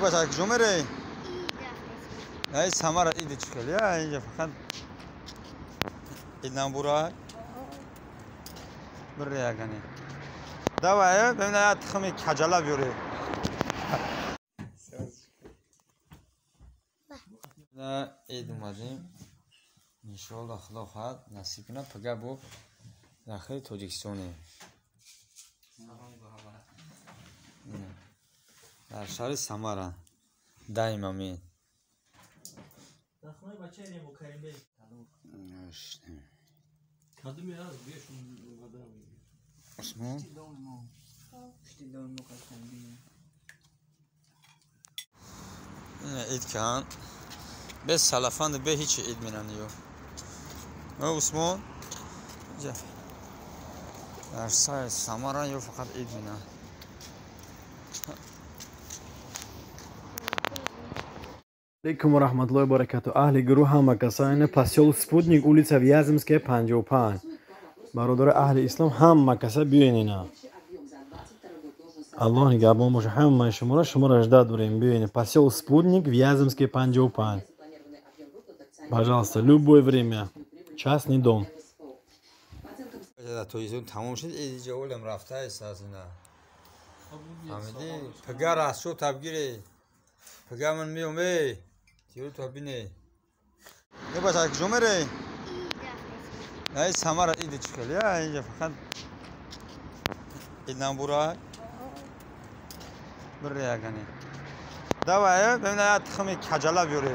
Бача куҷо мере? Ай Самара иди чӣ хеле? Инҷа фақат ид намбура. Бире ягане. Давай, бибина як тухми каҷала биёре. Ид омадем. Иншоалло Худо хоҳад насиб кунад, пага бо дахили Тоҷикистонем. Дар шаҳри Самара. Даимамин. Усмон? Ид кан. Бе салафанд, бе ҳичи ид менанд ё. Усмон? Дар шаҳри Самара ё фақат ид менанд. Алейкум рахматуллоҳи баракату. Аҳли гурӯҳ ҳама касоне посёлок Спутник, улица Вяземская, 55. Бародари аҳли ислом ҳама каса биёен ина. Аллоҳ нигаҳбон боша ҳамаи шуморо, шуморо ждать дорем. Биёен посёлок Спутник, Вяземская, 55. Пожалуйста, любое время. Частный дом. Тоҷикистон тамом шуд, иди ҷаволам рафтааст аз ина. Фаҳмидӣ? Пага расшо табгире. Пага ман меом, эй. Тиёр то бине. Е бача куҷо мере? Ай Самара иди чӣ хеле? Инҷа фақат ид намбура. Бире ягане. Давай, бибина як тухми каҷала биёре.